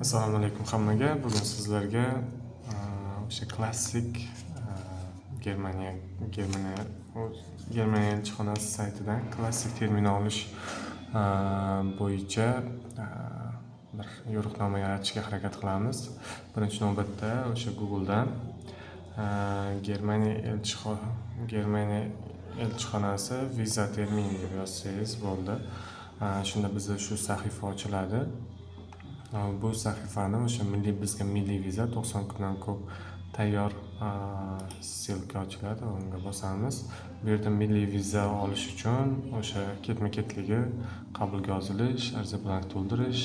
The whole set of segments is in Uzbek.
Assalomu alaykum hammaga. Bugun sizlarga o'sha klassik Germaniya elchixonasi saytidan klassik termin olish bo'yicha bir yo'riqnoma yaratishga harakat qilamiz. Birinchi navbatda o'sha Google'dan Germaniya elchixonasi viza termin deb yozsangiz bo'ldi. Shunda bizda shu sahifa ochiladi. Bu sahifani o'sha milliy bizga milliy viza 90 kundan ko'p tayyor ссылка ochiladi, unga bosamiz. Bu yerda milliy viza olish uchun o'sha ketma-ketligi qabulga yozilish, ariza blank to'ldirish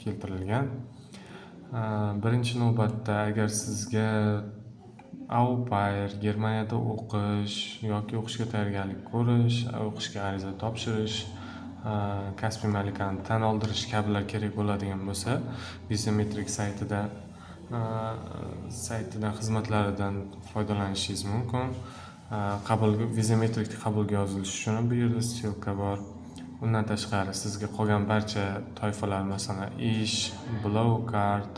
keltirilgan. Birinchi navbatda agar sizga au pair, Germaniyada o'qish yoki o'qishga tayyorgarlik ko'rish, o'qishga ariza topshirish, kasbiy malakani tan oldirish kabilar kerak bo'ladigan bo'lsa, Vizametrik saytidan xizmatlaridan foydalanishingiz mumkin. Qabul Vizametrikda qabulga yozilish uchun ham bu yerda ссылка bor. Undan tashqari sizga qolgan barcha toifalar, masalan, ish, Blue Card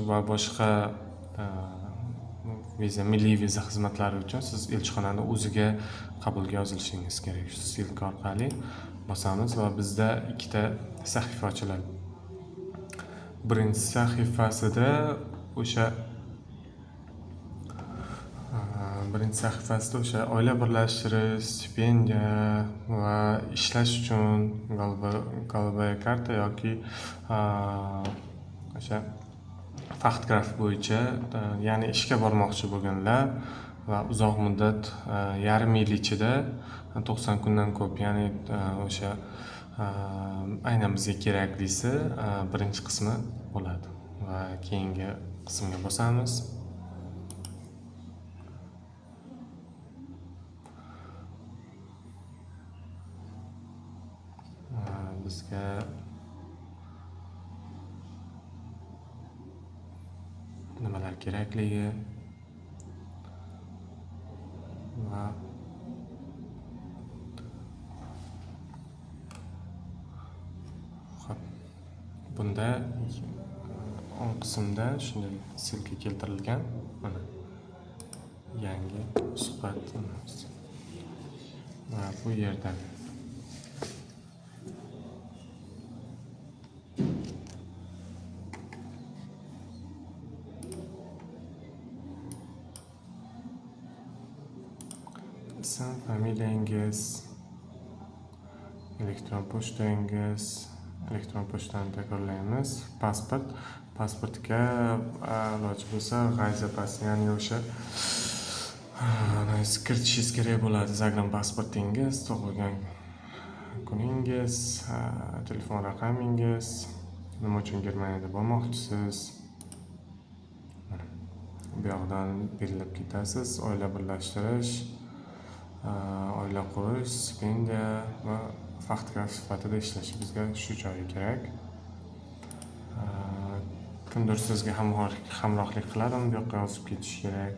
va boshqa viza, milliy viza xizmatlari uchun siz elchixonani o'ziga qabulga yozilishingiz kerak. Shu ссылка orqali bosamiz va bizda ikkita sahifa ochiladi. Birinchi sahifasida o'sha oila birlashtirish, stipendiya va ishlash uchun голубая karta yoki o'sha Fachkraft bo'yicha, ya'ni ishga bormoqchi bo'lganlar va uzoq muddat, yarim yil ichida 90 kundan ko'p, ya'ni o'sha aynan bizga keraklisi birinchi qismi bo'ladi va keyingi qismga bosamiz. Bizga nimalar kerakligi va, xo'p, bunda o'ng qismda shunday ссылка keltirilgan. Mana yangi suhbat va bu yerda ism, familiyangiz, elektron pochtangiz, elektron pochtani takrorlaymiz. Pasport, pasportga iloji bo'lsa Reisepass, ya'ni o'sha kiritishingiz kerak bo'ladi. Загранпаспорт ingiz, tug'ilgan kuningiz, telefon raqamingiz, nima uchun Germaniyada bo'lmoqchisiz. Mana bu yoqdan belgilab ketasiz. Oila birlashtirish, oila qurish, stipendiya va Fachkraft sifatida ishlash bizga shu joyi kerak. Kimdir sizga hamrohlik qiladimi, bu yoqqa yozib ketish kerak.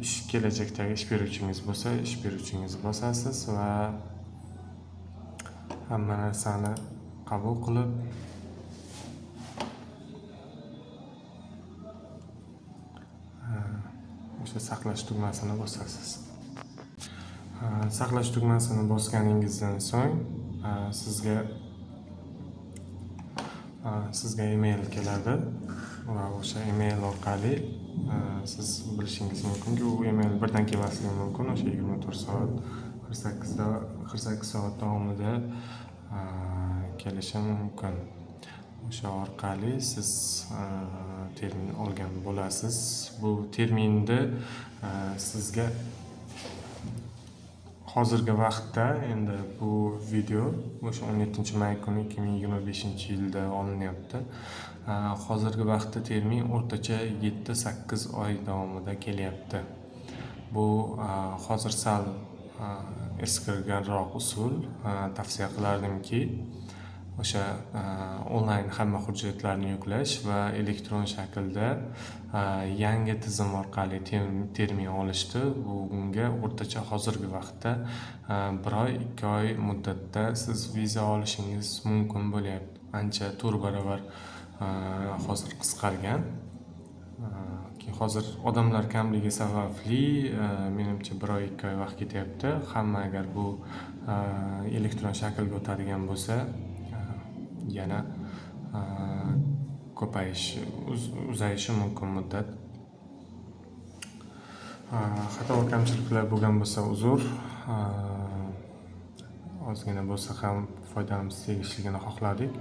Ish kelajakdagi ish beruvchingiz bo'lsa, ish beruvchingizni bosasiz va hamma narsani qabul qilib, o'sha saqlash tugmasini bosasiz. Saqlash tugmasini bosganingizdan so'ng sizga email keladi va o'sha email orqali siz bilishingiz mumkinki, u email birdan kelmasligi mumkin, o'sha 24 soat, 48 soat davomida kelishi mumkin. O'sha orqali siz termin olgan bo'lasiz. Bu terminni sizga hozirgi vaqtda, endi bu video o'sha 17 may kuni 2025 yilda olinyapti. Hozirgi vaqtda termin o'rtacha 7-8 oy davomida kelyapti. Bu hozir sal Eskirganroq usul. Tavsiya qilardimki, o'sha onlayn hamma hujjatlarni yuklash va elektron shaklda yangi tizim orqali termin olishdi. Bunga o'rtacha hozirgi vaqtda 1 oy, 2 oy muddatda siz viza olishingiz mumkin bo'lyapti. Ancha 4 barobar hozir qisqargan. Keyin hozir odamlar kamligi sababli, menimcha, 1 oy, 2 oy vaqt ketyapti. Hamma agar bu elektron shaklga o'tadigan bo'lsa, yana ko'payishi, uzayishi mumkin muddat. Xato va kamchiliklar bo'lgan bo'lsa, uzr. Ozgina bo'lsa ham foydamiz tegishligini xohladik.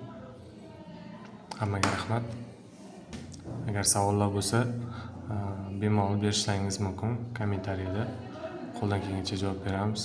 Hammaga rahmat. Agar savollar bo'lsa, bemalol berishlaringiz mumkin kommentariyada. Qo'ldan kelgancha javob beramiz.